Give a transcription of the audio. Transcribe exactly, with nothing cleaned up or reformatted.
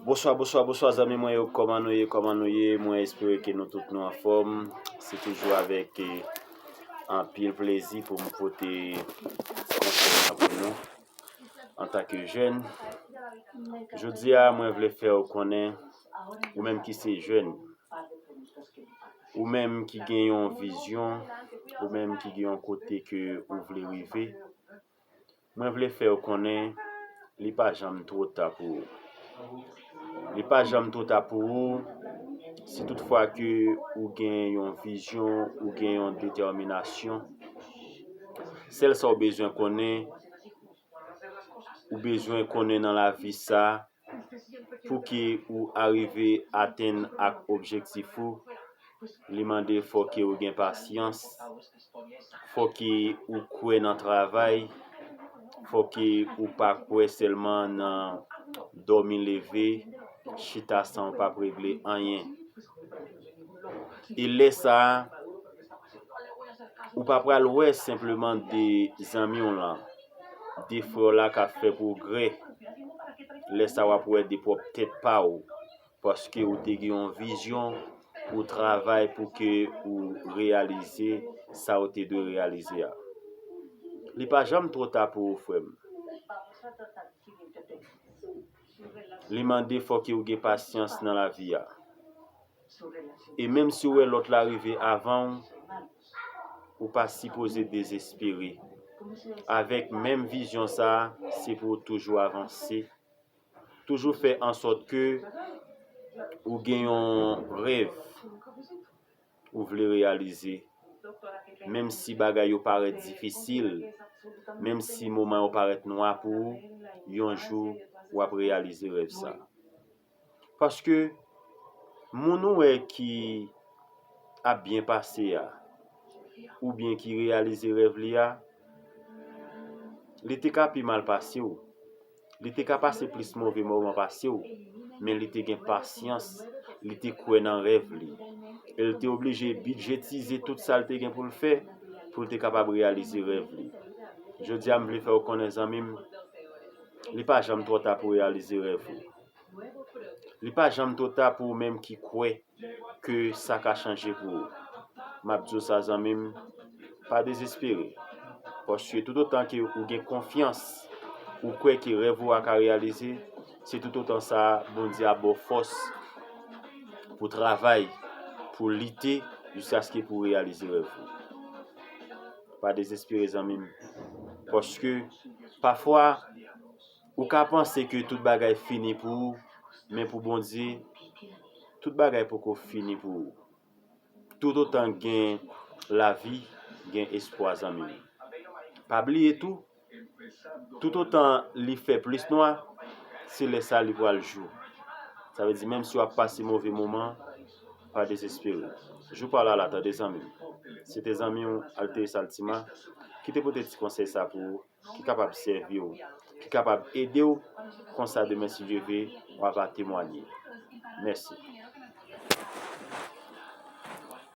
Bonswa, bonswa, bonswa zanmi mwen yo, kòman nou ye, kòman nou ye? Mwen espere ke nou tout nou anfòm. Se toujou avèk eh, anpil plezi pou m pote konsèy lan pou nou antanke jèn. Jodi a, mwen vle fè w konnen, ou menm ki se jèn, ou menm ki gen yon vizyon, ou menm ki gen yon kote ke ou vle rive, mwen vle fè w konnen li pa janm twò ta pou ou. Li pa janm twò ta pou ou si toutfwa ke ou gen yon vizyon, ou gen yon detèminasyon. Sèl sa w bezwen konnen, ou bezwen konnen nan lavi sa, pou ke ou arive atenn ak objektif ou, li mande fò ke ou gen pasyans, fò ke ou kwè nan travay, fò ke ou pa kwè sèlman nan dòmi leve, chita san w p ap regle anyen. E lè sa a, ou pa pral wè senpleman de zanmi w lan, de frè w la k ap fè pwogrè. Lè sa a, w ap wè de pwòp tèt pa w, paske ou te gen yon vizyon, ou travay pou ke ou reyalize sa ou te dwe reyalize a. Li pa janm twò ta pou ou, frè m. Li mande fò ke ou gen pasyans nan lavi a. E menm si w wè lòt la rive avan w, ou pa sipoze dezespere. Avèk menm vizyon sa a, se pou w toujou avanse. Toujou fè ansòt ke ou gen yon rèv ou vle reyalize. Menm si bagay yo parèt difisil, menm si moman yo parèt nwa pou ou, yon jou w ap reyalize rèv sa. Paske moun ou wè ki ap byen pase a, oubyen ki reyalize rèv li a, li te ka pi mal pase w. Li te ka pase plis move moman pase w, men li te gen pasyans, li te kwè nan rèv li. E li te oblije bidjetize tout sa l te gen pou l fè, pou l te kapab reyalize rèv li. Jodi a, m vle fè w konnen, zanmi m, li pa janm twò ta pou reyalize rèv ou. Li pa janm twò ta pou ou menm ki kwè ke sa ka chanje pou ou. M ap di w sa, zanmi m, pa dezespere. Paske toutotan ke ou gen konfyans, ou kwè ke rèv ou a ka reyalize, se toutotan sa Bondye ap ba w fòs pou travay, pou lite, jiskaske pou reyalize rèv ou. Pa dezespere, zanmi m. Paske pafwa, ou ka panse ke tout bagay fini pou ou, men pou Bondye, tout bagay poko fini pou ou. Toutotan gen lavi, gen espwa, zanmi m. Pa bliye tou, toutotan li fè plis nwa, se lè sa li pral jou. Sa vle di, menm si w ap pase move moman, pa dezespere. Jou pa w la la, tande, zanmi m. Se te zanmi w, Alteris Altima, ki te pote ti konsèy sa pou ou, ki kapab sèvi w, ki kapab ede w, konsa demen, si Dye ve, w ap temwaye. Mèsi.